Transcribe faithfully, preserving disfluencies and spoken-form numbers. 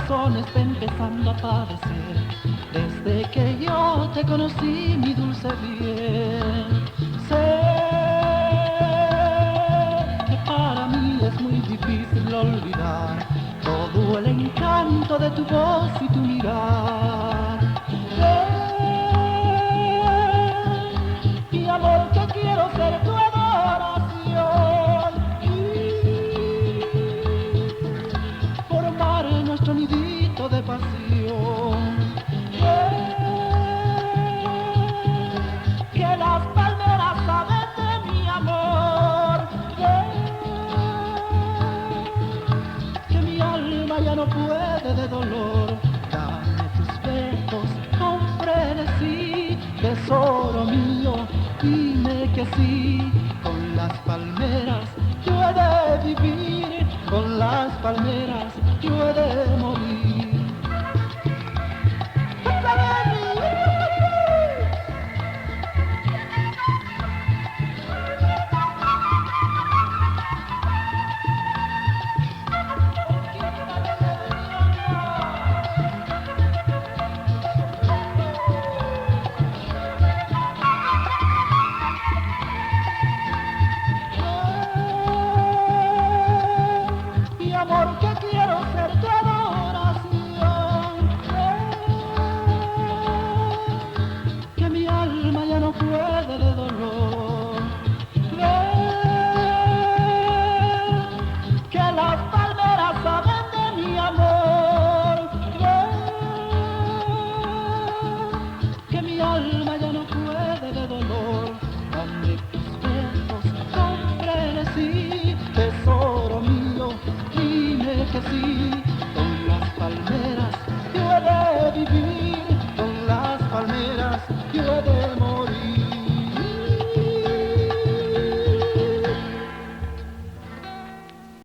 Corazones empezando a padecer. Desde que yo te conocí, mi dulce bien. Sé que para mí es muy difícil olvidar todo el encanto de tu voz y tu mirar. Sé, mi amor, que quiero ser tu adoración y formar nuestro nidito de pasión. Que las palmeras saben de mi amor, que mi alma ya no puede de dolor. Dame tus besos con frenesí, tesoro mío, dime que sí. Con las palmeras yo he de vivir, con las palmeras